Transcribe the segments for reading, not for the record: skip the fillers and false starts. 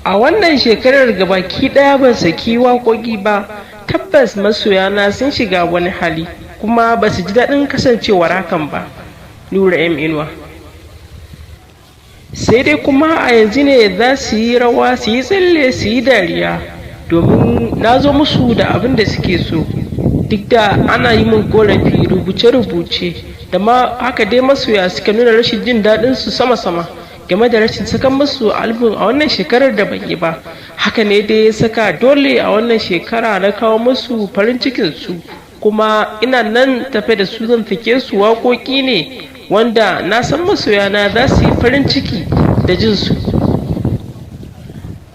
A wannan shekarar gabaki ɗaya ban saki waƙoƙi ba. Tabbas masoyana sun shiga wani hali kuma ba su ji daɗin kasancewar hakan ba. Nura M Inuwa. Sai dai kuma a yanzu ne za su yi rawa, su yi tsalle, su yi dariya, domin na zo musu da abin da suke so. Duk da ana yi min korafi, rubuce-rubuce da ma haka dai, masoya suka nuna rashin jin daɗin su sama-sama game da rashin sakan musu album a wannan shekarar da ban yi ba. Haka ne dai ya saka dole a wannan shekara na kawo musu farin cikin su, kuma ina nan tafe da su. Zan fike su waƙoƙi ne wanda na san masoyana za su yi farin ciki da jin su.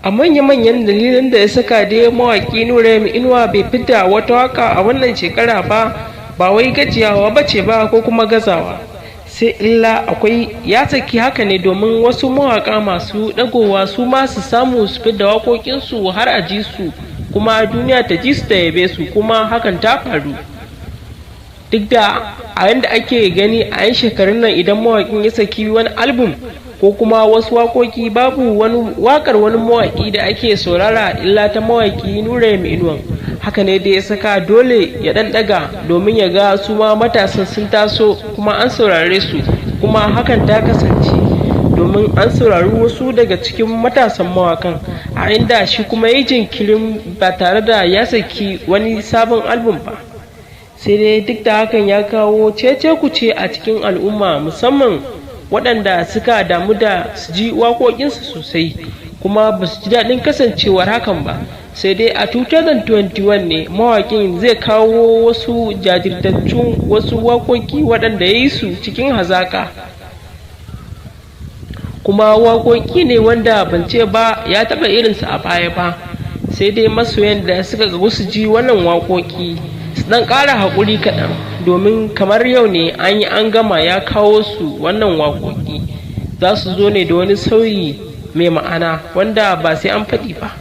A manya-manyan dalilin da ya saka dai mawaƙi Nura M Inuwa bai fidda wata waka a wannan shekara ba, ba wai gajiyawa ba ce ba ko kuma gazawa, sai illa akwai ya saki haka ne domin wasu mawaƙa masu ɗagowa su ma su samu su fidda waƙoƙinsu har a ji su, kuma duniya ta ji su ta yabe su. Kuma hakan ta faru, duk da a yanda ake gani a yan shekarun nan, idan mawaƙin ya saki wani album ko kuma wasu waƙoƙi, babu wani waƙar wani mawaƙi da ake saurara illa ta mawaƙi Nura M Inuwan. Haka ne da ya saka dole ya ɗan ɗaga domin ya ga su ma matasan sun taso kuma an saurare su. Kuma hakan ta kasance, domin an saurari wasu daga cikin matasan mawakan, a inda shi kuma ya jinkirin ba tare da ya saki wani sabon album ba. Sai dai duk da hakan ya kawo cece kuce a cikin al'umma, musamman waɗanda suka damu da su ji waƙoƙinsu sosai, kuma ba su ji daɗin kasancewar hakan ba. Sai dai a 2021 ne mawaƙin zai kawo wasu jajirtattun wasu waƙoƙi waɗanda ya yi su cikin hazaƙa, kuma waƙoƙi ne wanda ban ce ba ya taɓa irinsu a baya ba. Sai dai masoyan da suka ga su ji wannan waƙoƙi su ɗan ƙara haƙuri kaɗan, domin kamar yau ne an yi an gama ya kawo su. Wannan waƙoƙi za su zo ne da wani sauyi mai ma'ana wanda ba sai an faɗi ba.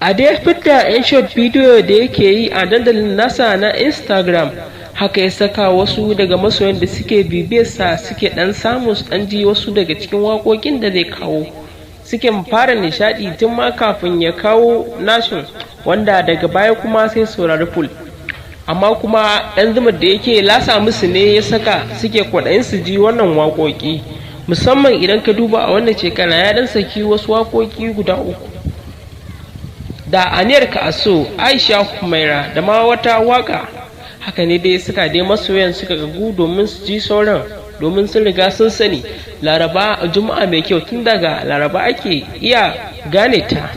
A dai fidda 'yan short video da yake yi a dandalin nasa na Instagram, haka ya saka wasu daga masoyan da suke bibiyarsa suke dan samu su dan ji wasu daga cikin waƙoƙin da zai kawo, suke fara nishaɗi tun ma kafin ya kawo nashin, wanda daga baya kuma sai saurari full. Amma kuma ɗan zumar da yake lasa musu ne ya saka suke kwaɗayin su ji wannan waƙoƙi, musamman idan ka duba a wannan shekara ya dan saki wasu waƙoƙi guda uku: da Aniyar Ka Aso, Aisha Humaira, da ma wata waka. Haka ne dai suka dai masoyan suka gagu domin su ji sauran, domin sun riga sun sani Laraba Juma'a mai kyau, tun daga Laraba ake iya gane ta.